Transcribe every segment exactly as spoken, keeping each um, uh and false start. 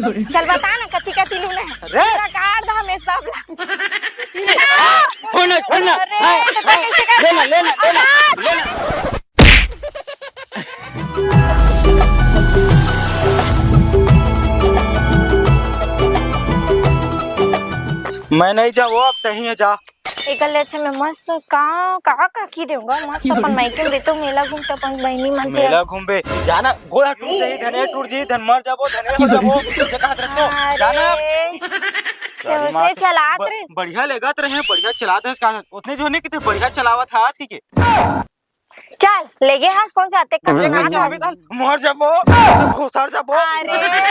चल बता ना, कति कति लूना हे। अरे! पूरा काट दो हमें सब ला। छोड़ ना, छोड़ ना। अरे, हाँ, तो हाँ, कैसे कर लेना, लेना, लेना, अरे! लेना। मैं नहीं जाऊँ, अब तहीं हे जा। एकर ले अच्छा मैं मस्त का, का, का की देऊंगा, मस्त अपन मायके में देतो, मेला घूमतो अपन बहिनी मन के। मेला घूमबे, जाना, गोड़ हाथ टूट जाही, धने टूट जाही, धन मर जाबो, धने हो जाबो, से कहा रखो, अरे, जाना। तो चल, उसने मार, चलात ब-, रहे। बढ़िया लेगत रहे, बढ़िया चलात रहे, का, उतने जो नहीं किते बढ़िया चलावत है आज की के। चल, लेगे हस कौन से आते एक कचरा कचरा ना अभी तल मर जाबो, तो घोसर जाबो। अरे,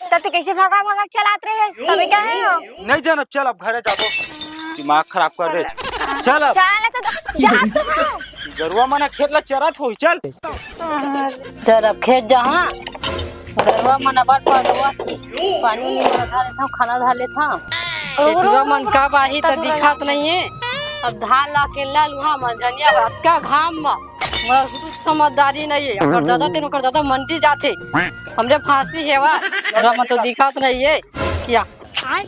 त ते कैसे भागा भागा चलात रहे? तबे क्या है हो? नहीं जानब, चल अब घरे जाबो। दिमाग खराब कर दे। चल अब। चल, तो जा तो हाँ। गरुआ मन खेत ला चरत होही, चल। चल अब खेत जा, हाँ। गरुआ मन अबर पदवा के पानी उनी में धर लेथव, खाना धर लेथव। और एटुआ मन कब आही त दिखात नहीं है। अब धान ला अकेला लुहा मन जनिया अतका घाम म मोला कुछ समझदारी नहीं है। ओकर दादा तेन ओकर दादा मंडी जाथे, हमरे फांसी हेवा, ओकरा मन तो दिखात नहीं है। क्या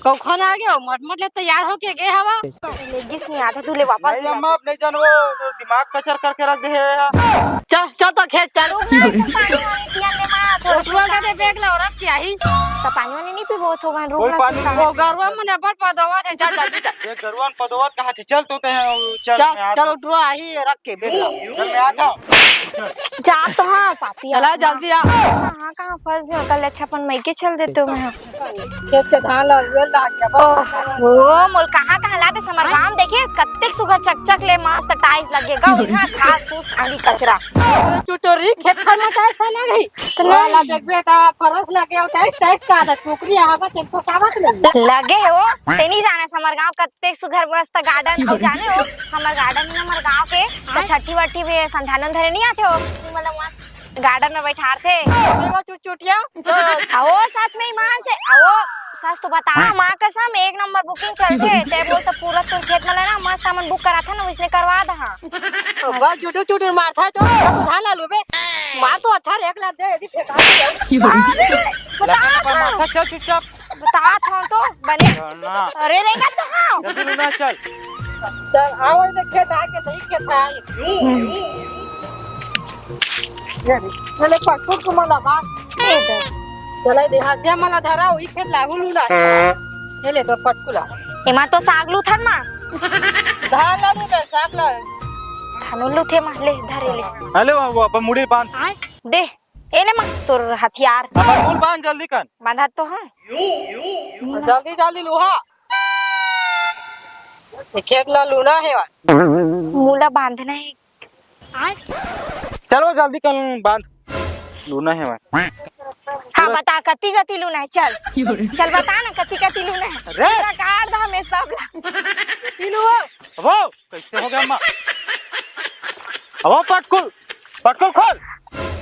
कौखन आ गए हो? मटमट ले तैयार होके गए हवा। लेगिस नहीं आते तू ले वापस नहीं, ले अम्मा, आते। अब नहीं जानबो, तो दिमाग कचर करके रख दे है। चल, चल तो खेत चल। रुक ना, तो पानी वानी पिया ले माँ, थोड़ा उठवा सा के दे, बैग ला रख के आही। तो पानी वानी नहीं पीबो, थोड़ा रुक कोई ना, पानी सुस्ता नहीं। वो गरुआ मन अब्बड़ पदवा थे, जा जल्दी जा। ये गरुआ मन पदवा कहाँ थे? चल तो ते, चल, चल, मैं आता चल, हूँ। उठवा आही, रख के बैग ला। चल, मैं आता हूँ। जा तो हाँ, पापी चला, आत्मा। जल्दी आ। कहाँ, कहाँ फंस गया? कल अच्छा अपन मइके चल देते हो मैं। खेत के धान ला, ये ला गया, बस। ओहो, मोल कहाँ, कहाँ लाते समर गांव देखे, कत्तेक सुघर चकचक ले मस्त टाइल्स लगे गा, उहाँ घास फूस खाली कचरा। चुचोरी, खेत खार में टाइल्स है ना गई? तो वाला नहीं। देख बेटा, फरस लगे हो, टाइल्स, टाइल्स का आदत, टोकरी आवा, चल तो का बात नहीं। लगे हो, ते नहीं जाने समर गांव कत्तेक सुघर मस्त गार्डन, और जाने हो, हमर गार्डन में हमर गांव के तो छठी वठी भी संधानन धरे नहीं आते हो, मतलब मस्त गार्डन में बैठारथे। अरे वो चुटचुटिया। आओ, सच में ईमान से, आओ, सच तो बता, माँ कसम, एक नंबर बुकिंग चलथे। ते बोल तो पूरा तोर खेत में लेना, मस्त हमन बुक कराथन ना, वइसने करवा दहा। तो बस चुटुर चुटुर मारथा जो, तो धान ला लूबे। मार तो अच्छा रे, एक लात दे, यदि फेंका दे। अरे, बता तो। माथा चल चुपचाप। बतात हंव तो बने। चल ना। अरे रे, का तो हंव। जल्दी लूना, चल। चल, आओ, इधर खेत आ के, सही खेत आ। ये ले, पटकुल को मला बा। ये दे। चला दे, हाथ दे, मला धरा, वही खेत लागू लूना। ये ले तो पटकुला। एमा तो साग लूथन मा। धान ला लूना, साग ला। धानो लूथे मा, ले, धरे ले। अले, वो, वो, अपन मुड़ी बांध। दे। ए ले माँ, तोर हथियार। अब मूल बांध जल्दी कर। बांधत तो हंव। जल्दी जल्दी लुहा। ये खेत ला लूना हे भाई। मूला बांधना हे। चलो जल्दी कर बांध। लूना हे भाई। हाँ, बता, कति कति लूना हे? चल। चल, बता ना, कति कति लूना हे? अरे! पूरा काट दो हमें सब ला। कति लुहा? वो कैसे हो गया अम्मा? अब वो पटकुल, पटकुल खोल।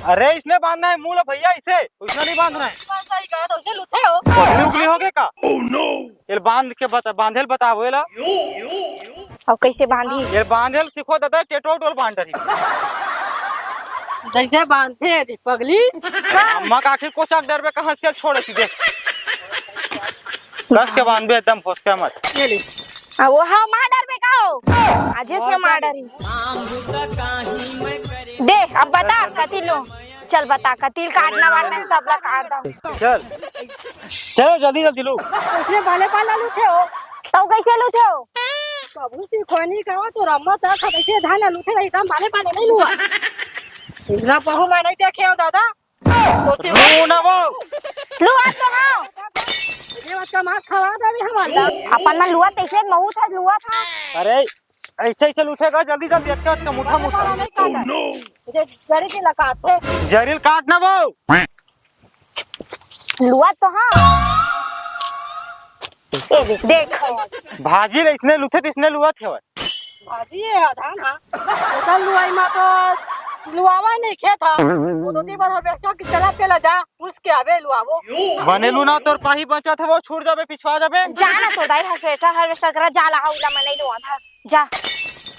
अरे इसने बांधना है मूला भैया, इसे, इसने नहीं बांधना है। सही कहा तो उसे लुथे हो। पगली उगली हो गए का? Oh no! ये बांध के बता, बांधेल बताओ ये ला। अब कैसे बांधी? ये बांधेल सिखो दादा, टेटो टोल बांध रही। जैसे बांधे रे पगली। अम्मा का आखिर कोचक डरबे कहाँ से छोड़ सी देख। कस के बांधबे एकदम फसके मत। ये ले। आ, वो हाँ, मार डरबे का हो? आजेस में मार डरी। दे, अब बता, कति लो? चल बता, कति काटना वाटना सब ला काट दो। चल। चलो, जल्दी, जल्दी लो। उसने बाले बाला लूथे हो। तो कैसे लूथे हो? बाबू सी खोनी का हो, तो रम्मा ता खा कैसे धान लूथे नहीं, तम बाले बाले नहीं लुआ। इतना बहु मैं नहीं देखे हो दादा। रो ना वो। लुआ तो हाँ। ये बच्चा मार खवा दे अभी हमारा। अपन मन लुआ तैसे महू था, लुआ था। अरे, ऐसे, ऐसे लूथेगा, जल्दी, जल्दी, अटका, अटका, मुठा, मुठा। नहीं काटा। ये जड़ी के लगाते। जरील काट ना वो। लुआ तो हाँ। ए देख, देख। भाजी रे, इसने लूथे, तो इसने लुआ थे। भाजी हे आधान हा। एकर लुआई मा तो लुआवा नहीं खेत हा। वो दो तीन बार harvester की चला पेला जा, उसके आवे लुआवो। बने लूना तोर पाही बचत हे, वो छूट जाबे, पिछवा जाबे। जा ना तो दाई harvester, harvester करा जा ला, हाउला मने लुआ था। जा।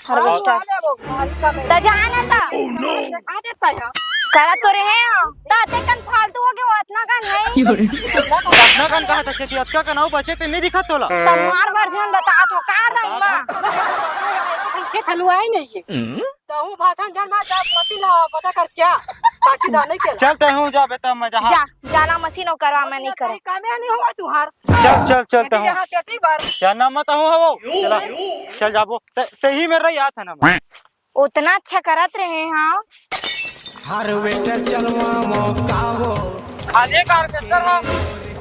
Harvester। हाँ, वो गाड़ी का में। त जा ना त। देखा देता है। करत तो रहे हो, त अतेक कन फालतू हो गए हो, अतना कन है। अतना कन कहा था खेती, अतका कन अउ बचे ते नहीं दिखत तोला। तमार भर झन बतात हो, का रंग बा? खेत हलुआ ही नहीं है। तहूँ भाषण जन मार, जा पति ला पता कर क्या? बाकी जाने के चल, तहूँ जा बेटा, मैं जहाँ जा, जाना मशीन अउ करवा, मैं नहीं करव। कामे नहीं हुआ तुहार। चल, चल, चल, तहूँ। यहाँ खेती बार। क्या नाम है तहूँ हवो? चला, चल जाबो। ते, तेही में रही आता ना मैं। उतना अच्छा करत रहे हाँ। हार्वेस्टर चलवा मौका हो। खाली का हार्वेस्टर हो।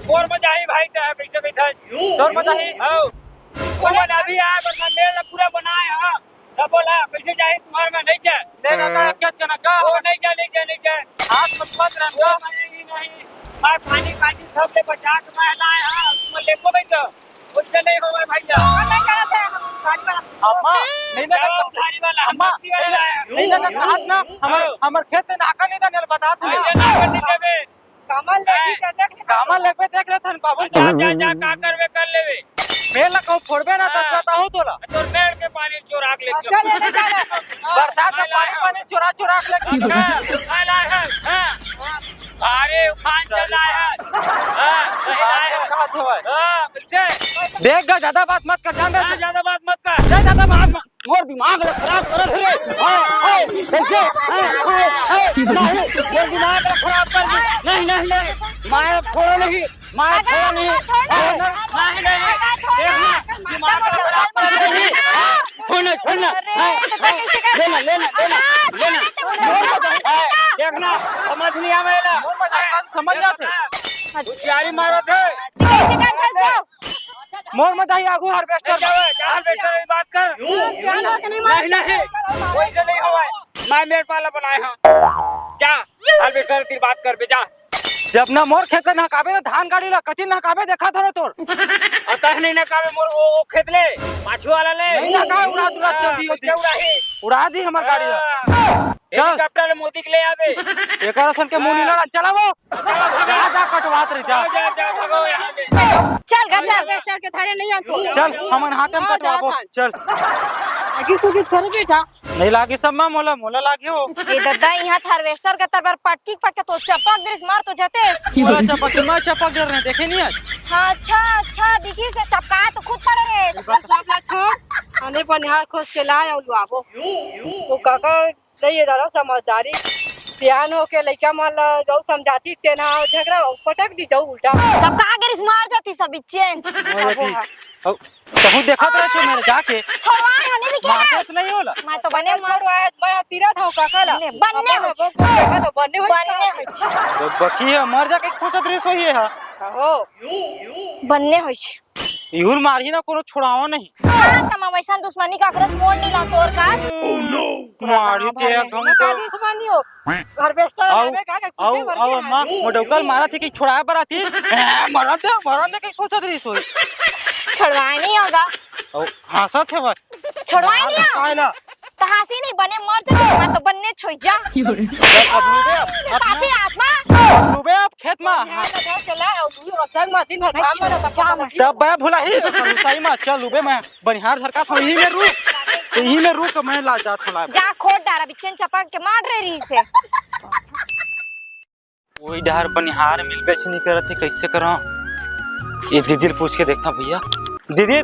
तोर मजा ही भाई, ते बैठे बैठे। तोर मजा ही। आओ। वो मन अभी आए, बस मेल पूरा बनाए, हाँ। तब बोला, कैसे जाए तुम्हारे में नहीं जाए? ले जाता है, क्या करना? जा। वो नहीं जाए, नहीं जाए, नहीं जाए। हाथ मत, मत रख, जा। नहीं, नहीं। मैं पानी, पानी सब ले बचा के मैं लाए, हाँ। तुम लेको नहीं तो। कुछ नहीं होगा भाई, जा। हम नहीं जाना था, हम गाड़ी वाला। अम्मा, नहीं ना जवाबदारी वाला, हम अम्मा, बस्ती वाले लाए हैं। नहीं ना, हाथ ना, हमर, हाँ। हमर खेत से नाका नहीं ना, नहीं बता तू। नहीं, नहीं, नहीं, नहीं, नहीं। कामन लेबे, देख ले। कामन लेबे, देख ले थन बाबू। जा, जा, जा, का करबे, कर लेबे। मेड़ ला कहूँ फोड़बे ना, हाँ। तब बताओ तोला। तोर मेड़ के पानी चोरा के ले अच्छा, ले, ले, ले, ले। बरसात में पानी, पानी चोरा, चोरा के ले। अच्छा, हाँ, लाए हैं, हाँ। अरे, उफान चल रहा है। हाँ, नहीं लाए हैं। कहाँ थे भाई? हाँ, कैसे? देख गा, ज्यादा बात मत कर, जान दे। हाँ, ज्यादा बात मत कर। जा, ज्यादा बात मत। मोर दिमाग ला खराब करत हे रे। हाय, हाय, कैसे? हाय, हाय, हाय। नहीं, मोर दिमाग ला खराब कर दी। नहीं, नहीं, नहीं। मैं छोड़ो नहीं, मैं छोड़ो नहीं। नहीं, नहीं। देखना, दिमाग ला खराब कर दी। छोड़ना, छोड़ना। हाय, हाय। लेना, लेना, लेना, लेना। हाय, देखना, समझ नहीं आवेला। समझ जाते। होशियारी मारत है। मोर मत आई आगू हार्वेस्टर। जा, जा हार्वेस्टर की बात कर। नहीं, नहीं, वैसे नहीं हवाए। मैं मेड़ पाला बनाए हँव। जा, हार्वेस्टर की बात कर बे, जा। जब ना मोर खेत नहकाबे ना धान गाड़ी ला, कति नहकाबे देखा था ना तोर। अतः नहीं नहकाबे मोर वो, वो खेत ले, पाछू वाला ले। नहीं नहकाबे, उड़ा, उड़ा, हाँ, चल दियो, कैसे उड़ा ही? उड़ा दी हमर गाड़ी ला। हाँ। चल। हेलीकॉप्टर ले मोदी के ले आबे। एकर असन के मुंह हाँ। नीला चलावो। जा, जा, कटवात रही, जा। जा, जा, जा, भागो यहाँ से। चल गा, चल। हार्वेस्टर के थारे नहीं आतो। चल, हमन हाथे में हाँ, कटवाबो। जात हन। चल। आगे से कुछ करे बेटा। नहीं लागे सब माँ, मोला, मोला लागे हो। ये दद्दा, यहाँ हार्वेस्टर के तरबर पटकी पटके तो चपक दे रिस, मार तो जतेस। मोला चपक, मैं चपक डर रहे, देखे नहीं आज? हाँ, अच्छा, अच्छा, दिखी से चपका तो खुद पड़े रहे। बस आप ला छोड़, हमने बनिहार खोज के लाए अउ लुआबो। वो काका नहीं, ये दादा समझदारी, सियान होके लइका मन ला जाऊ समझाती, तेना झगड़ा पटक दी जाऊ उल्टा। सबका आगे रिस मार जाती सब इच्चेन। मार जाती। अब तहु देखत रहे छो मेरे जाके। छोड़वाए हो नहीं दिखे। मारत नहीं होला। मैं तो बने मार। छोड़वाए, मैं तीरा था काका ला। ले, बन्ने अपन हो। बस देखा तो बन्ने हो। बन्ने हो। तो बकी है, मर जाके सोचत रहे सो ये है। हो। बन्ने हो। इहुर मारही ना कोनो छोड़ावा नहीं। हाँ, त मैं वैसन दुश्मनी काकरो से मोल नहीं ला तोर का। मारी के एक हम तो। दुश्मनी हो। हार्वेस्टर आऊ, लेबे का, का आऊ, कुछे मर आऊ, के अम्मा, मारी। मोटौकल मारा थी कि छोड़ाए बर आती। ए, मरन दे, मरन दे, कहीं सोचत रही सोई। छोड़वाए नहीं होगा। आऊ, हाँसत हे भाई। छोड़वाए नहीं हो। काहे ना? त हाँसी नहीं बने, मर जा, मैं तो बन्ने छोई जा। चल, अब लूबे, अब, अब पापी ना। आत्मा। अब लूबे, अब खेत में। यहाँ का घर चला, और तू और संग में दिन भर काम में रहता, पता नहीं। तब बे भुला ही, सही में, चल लूबे, मैं बनिहार धरका था, यही में रुक। तो यही में रुक, मैं ला जात हूँ, ला। जा, खोद डारा, बिचन चपक के मार रहे रही से। वही डहर बनिहार मिलबे से नहीं करत हे, कैसे करो? ये दीदी ले पूछ के देखता भैया। दीदी,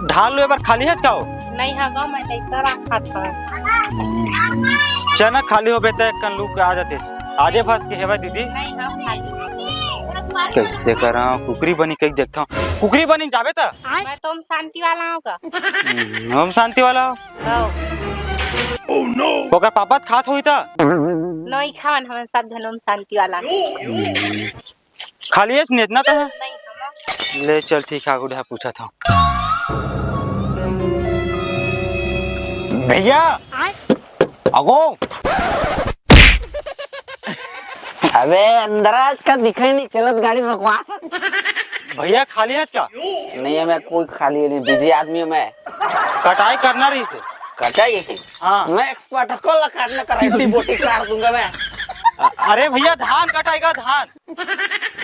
धान लुए बर खाली है का हो? नहीं, हाँ, गाँव में नहीं, तोरा हाथ पर। चना खाली हो बेटा, एक कन लू के आ जाते। आजे फंस के हेवा दीदी। नहीं, हाँ, खाली। कैसे करा? कुकरी बनी कहीं देखता हूँ। कुकरी बनी जाबे त? मैं तो ओम शांति वाला हूँ का? हम्म, ओम शांति वाला? हाँ। ओकर पापा त खात होई त? नहीं खावन, हमन सब झन ओम शांति वाला। खाली एस नेतना त है? नहीं, हम। ले चल, ठीक है, आगू ढा पूछा था। भैया, आगो। अबे अंदर आज का दिखाई नहीं चलत, गाड़ी बकवास। भैया खाली है आज का? नहीं है, मैं कोई खाली नहीं, बिजी आदमी हूँ मैं। कटाई करना रही से। कटाई? हाँ। मैं एक्सपर्ट को ला काटने का, रोटी बोटी काट दूंगा मैं। अ-, अरे भैया धान कटाई का धान।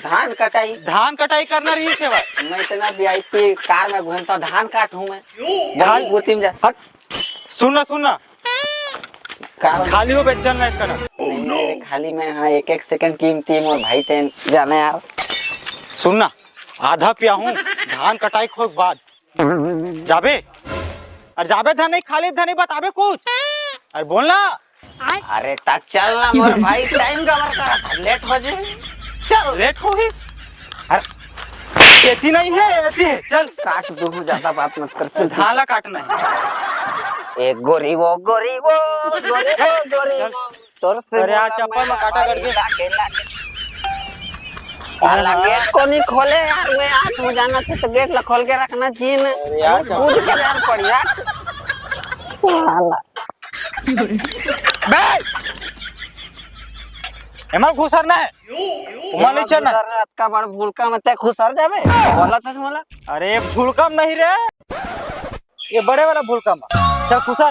धान कटाई? धान कटाई करना रही से भाई। मैं इतना वीआईपी कार में घूमता, धान काटूं मैं? धान बोती में जा, हट। सुन ना, सुन ना। का? खाली हो बेचन ना इतना। नहीं, अरे खाली मैं, हाँ, एक एक सेकंड कीमती है मोर भाई, तेन जाने यार। सुन ना, आधा पिया हूँ, धान कटाई के बाद जाबे, अउ जाबे धन नहीं, खाली धन नहीं बताबे कुछ, अउ बोल ना। अरे ता चल ना मोर भाई, टाइम काबर करत हस, लेट हो जाही। चल। लेट होही? अरे एती नहीं है, एती है, चल। काट दूँ, ज्यादा बात मत कर। धान ला काटना है। एक गोरी वो, गोरी वो, गोरी वो, गोरी चल। वो। तोर से अरे यार, बोला चप्पल मैं में काटा करके। लागे, लागे। साला हाँ। गेट को नहीं खोले यार, मैं आज में जाना थे तो गेट ला खोल के रखना चाहिए ना। अरे यार, कूद के यार पड़ यार। साला। बे! एमा घुसरना है। ओमा नहीं चढ़ना है। घुसरना, अतका बड़ भूलका में ते घुसर जाबे? बोला था मोला। अरे भूलका में नहीं रे, ये बड़े वाला भूलका में। चल घुसर।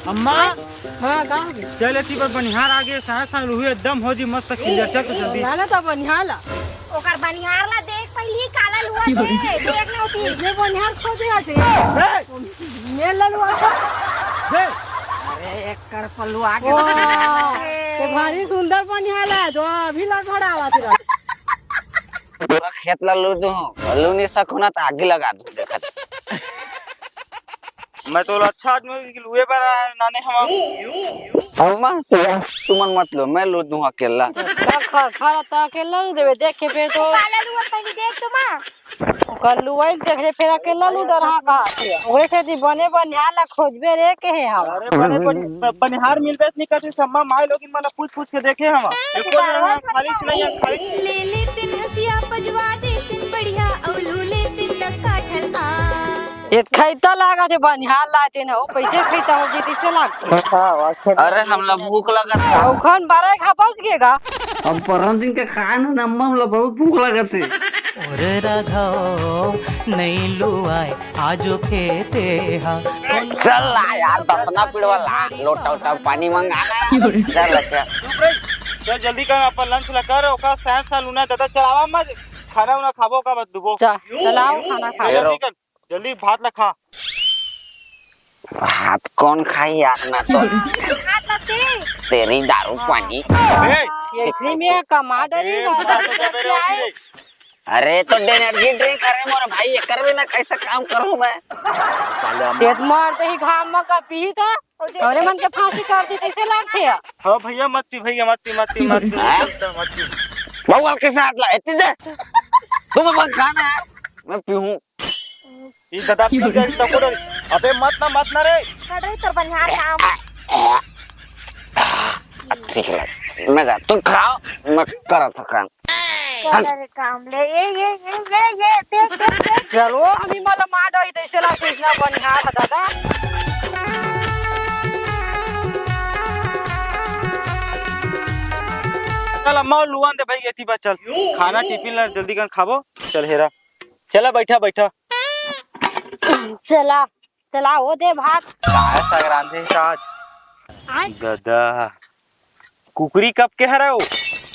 अम्मा, हाँ, का हो गया? चल, एती बर बनिहार आगे, साँस साँस लुही एकदम हो जी, मस्त clear। चल तो जल्दी। ला ना तो बनिहार ला। ओकर बनिहार ला देख पहिली, काला लुआ दे, देख ना होती। ये बनिहार खोजे आथे। ए! मेल ला लुआ था। ए! अरे, एकर पल्लू आगे वाह, बनिहार ला। ये भारी सुंदर बनिहार ला, जो अभी लड़खड़ावा तेरा। पूरा खेत ला लू दूँ, लू नहीं सकूँ ना तो आगी लगा दूँ, देखत। मैं तो अच्छा आदमी हूँ, लुए बर नाने हवा। अम्मा, तुमन मत लो, मैं लू दूँ अकेला। खा, खा, खा, ता अकेला लू देबे, देख के फिर तो। काला लुआ पहले देख तो माँ। ओकर लुआई देख रे, फिर अकेला लू डर, हाँ, कहा। ओकरे से ती बने बनिहार ला खोजबे रे, के हे हवा। अरे बने बन-, बनिहार मिलबे नहीं करते, सम्मा माई लोगिन मन ला पूछ पूछ के देखे हवा। एको जन खाली नहीं है, खाली। ले ले तीन हसिया पजवा दे तीन बढ़िया, अउ लू ले तीन टक्का ठलका। ये खैता लागा थे बनिहार लाते न हो, पैसे खैता हो जी, किसे लागते? अरे, हमला भूख लगत हे। अउ खान बारह खा बस गेगा। अब परन दिन के खाए न, अम्मा, हमला बहुत भूख लगत हे। ओरे राघव, नहीं लुआए आजो खेते हा। चल ला यार, दसना पिड़वा ला, लोटा उटा पानी मंगा ना। चल, चल। चुप रही। चल जल्दी कर, अपन lunch ला कर, ओका साथ साथ लूना दादा चलावा मत, खाना उना खाबो का बस दुबो। चल, चलाओ, खाना खा। ए, जल्दी रोक। कर, जल्दी भात ला खा। भात कौन खाई यार, मैं तो भात ला दे। तेरी दारू पानी। ए, ये इसी में कमा डरी ए, ना, भात ला दे, दे, दे, दे। अरे तो energy drink, अरे मोर भाई, एकर बिना कैसे काम करूं मैं? पेट मार दे ही घाम में का पी तो, अरे मन के फांसी कर दी, कैसे लागथे? हाँ भैया, मत पी भैया, मत पी, मत पी, मत पी, हाँ? मत पी। बउआ के साथ ला, इतनी दे। तुम अपन खाना यार, मैं पीहूं। ई दादा पी जाए तो कोड़े। अबे मत ना, मत ना रे। कर रही तो बनिहार काम। ठीक है, मैं जा, तुम खाओ, मैं करत हूँ काम। चल रे काम ले, ये, ये, ये, ये, ये, देख, देख, देख। चलो, हम ही मला मार रही, तो इसे ला कृष्णा बनिहार दादा। चल अम्मा, लुआन दे भाई, ये थी बात, चल। खाना टिफिन ला जल्दी कर खाबो। चल हेरा, चला बैठा, बैठा। चला, चला, वो दे भात। काय साग रांधे हे आज? दादा, कुकरी कब के हरे वो?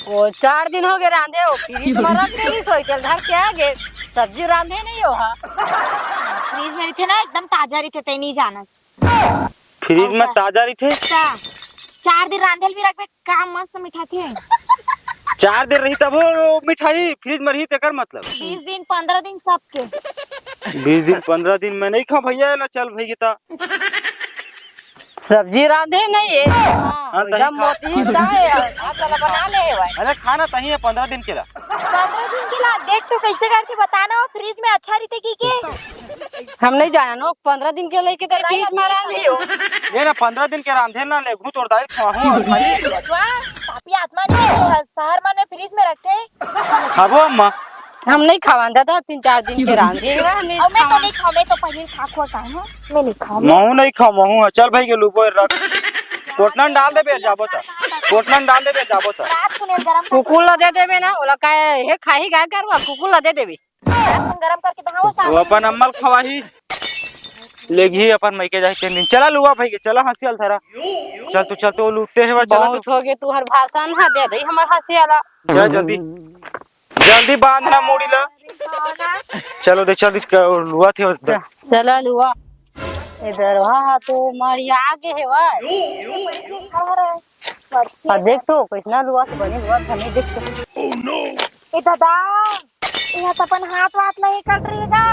वो चार दिन हो गए रांधे हो, फ्रिज में रख दे रही, सोई चल धर के आ गए, सब्जी रांधे नहीं हो हा। फ्रिज में रहिथे ना, एकदम ताजा रहिथे, तै नहीं जानस। फ्रिज में ताजा रहिथे? अच्छा। चार दिन रांधे ल भी रखबे, का मस्त मिठाथे। चार दिन रही तब वो मिठाई फ्रिज में रही, तेकर मतलब? बीस दिन, पन्द्रह दिन सबके। बीस दिन, पन्द्रह दिन मैं नहीं खाऊं भैया, ना चल भैया ता। सब्जी रांधे नहीं है। हाँ। हाँ, तहीं एकदम खा। मोटी दाल है, भात वाला बना ले है भाई। अरे खाना तहीं है पन्द्रह दिन के ला। पन्द्रह दिन के ला, देख तो कैसे करके बताना हो, फ्रिज में अच्छा रहिथे कि के? हम नहीं जाना नो, पन्द्रह दिन के लेके तेरे फ्रिज में रहने हो। ये ना पन्द्रह दिन के रांधे ना ले, घू तोड़ दाई खाहूं और भाई। वाह, पापी आत्मा नहीं है, शहर मन में फ्रिज में रखते हैं। खाबो अम्मा। हम नहीं खावन दादा, तीन चार दिन के रांधे हैं, हम नहीं और मैं तो खावन। नहीं खाऊं, मैं तो पनीर खा खो का हूं, मैं नहीं खाऊं। महू नहीं खाऊं, महू। चल भाई के लुबो रख। कोटना में डाल देबे, जाबो त। कोटना में डाल देबे, जाबो त। रात को नहीं गरम कुकुर ला दे देबे ना, ओला काय हे खाही गाय करवा, कुकुर ला दे देबे। रात को गरम करके बहाओ साहब। वो अपन अम्मा ल खवाही। लेगही अपन मइके जाही तीन दिन। चला लुआ भाई के, चला हंसिया ल धरा। चल तू, चल तू, लुट्टे हे बा, चला तू। बहुत हो गए तुहर भाषण, हाँ, दे दे हमर हंसिया ला। जा जल्दी, जल्दी बांध ना मुड़ी ला। चलो दे, चल इसका लुआ थे। चला लुआ। इधर हा तो मारिया आगे हे भाई। अब देख तो कैसना लुआ से बने लुआ हमें देख तो। ए दादा, यहाँ तो अपन हाथ वाथ ला हे काट रही हे का?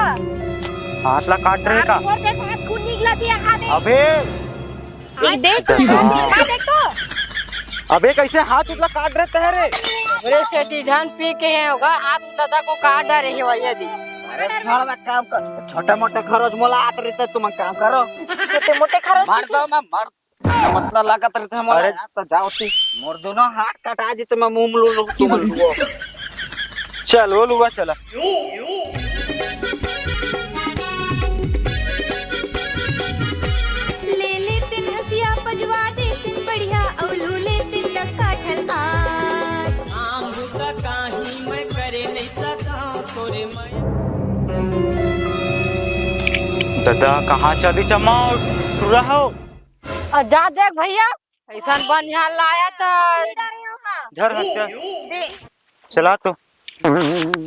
हाथ ला काट रहे का? और देख, हाथ खून निकला दिया हाथ में। अबे, ये देख तो, दादा। का देख तो? अबे, कैसे हाथ उतला काट रहे तहरे? अरे सेठी धन पी के हे होगा, हाथ उतला को काट डारे हे भैया जी। अरे, घर में काम कर, छोटे मोटे खरोच मोला आत रहिथे, तुम काम करो। छोटे मोटे खरोच मार दो ना, मार। मतलब लागत रहिथे मोला, अरे। यार, तो जाओ ती। मोर दोनों हाथ कटा जी, तो मैं मुंह में लू, लू, तुम लुओ। चल, वो लुआ चला। ले लेतिन हंसिया पजवा देतिन बढ़िया, अउ लू लेतिन डक्का ठलका। काम बुता काही मैं करे नहीं सका तोरे मैं। दादा, कहाँ चली चमा टुरा हो? अ, जा देख भैया, ऐसन बनिहार लाया त धर हट जा। दे। चला तो,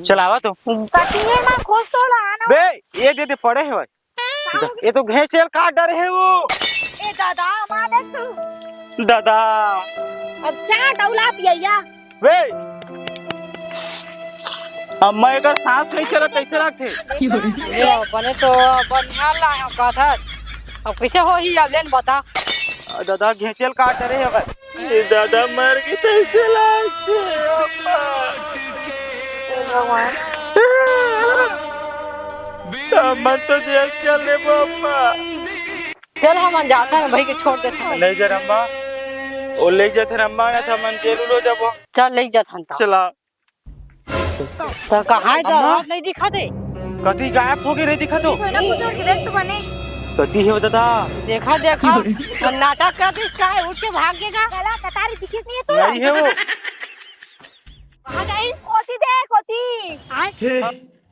चलावा तो। कटिए ना, खोज तो ला, आना। बे, ये दे दे, पड़े हे भाई। ये तो घेंचेल काट डरे हे वो। ए दादा, मार दे तू। दादा। अब चाट अउला पिया। बे, अब मैं एकर सांस नहीं चलत, कैसे लगथे? ये बने तो बनिहार ला हम कहत हन। अब कैसे होही, अब लेन बता। आ, दादा, घेंचेल काट डरे हे भाई। ए दादा, मर गे तइसे लागथे, अम्मा। हे भगवान। अम्मा तो जेल चल रे, अम्मा। चल, हमन जाथन, भाई के छोड़ देथन। नहीं जा रे अम्मा, वो ले जाथे रे अम्मा, ना तो हमन जेल उलो जाबो। चल, ले जाथन त। चला। त कहाँ हे, अम्मा? जरूरत नहीं दिखा दे। कति गायब हो गे रे, दिखा तो। कोई ना कुछ और देख तो बने। कति हे वो दादा? देखा, देखा। और नाटक कर दिस, काहे उठ के भाग गेगा? चला, कटारी दिखिस नहीं हे तो। नहीं हे वो। कहाँ जाई? ओती देख, ओती। हे,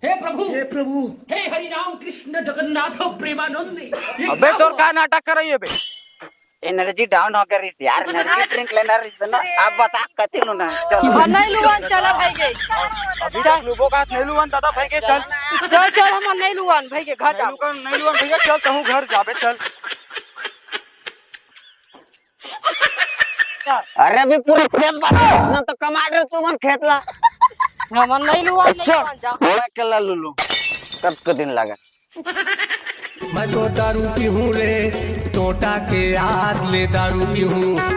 हे प्रभु, हे प्रभु। हे हरि राम कृष्ण जगन्नाथ प्रेमानंद, ये अबे, क्या तोर हुआ? का नाटक कर रही है बे? एनर्जी डाउन हो गई यार, एनर्जी ड्रिंक लेना रही ना। अब बता, कति लूना? चल। अब नहीं लुवन, चला भाई के। अभी तक लुबो का हाथ नहीं लुवन दादा भाई के, चल। चल, चल, हम नहीं लुवन भाई के घर नहीं जा। लुवन, नहीं लुवन भैया, चल, तहूँ घर जाबे, चल। अरे, अभी पूरा खेत बता ना, तो कमा रहे तुमन खेत ला। हमन नहीं लुवन, नहीं अच्छा, लुवन, जा। मैं अकेला लू लू, कतको दिन लगा। मैं तो दारू पीहूँ रे, टोटा के याद ले दारू पीहूँ।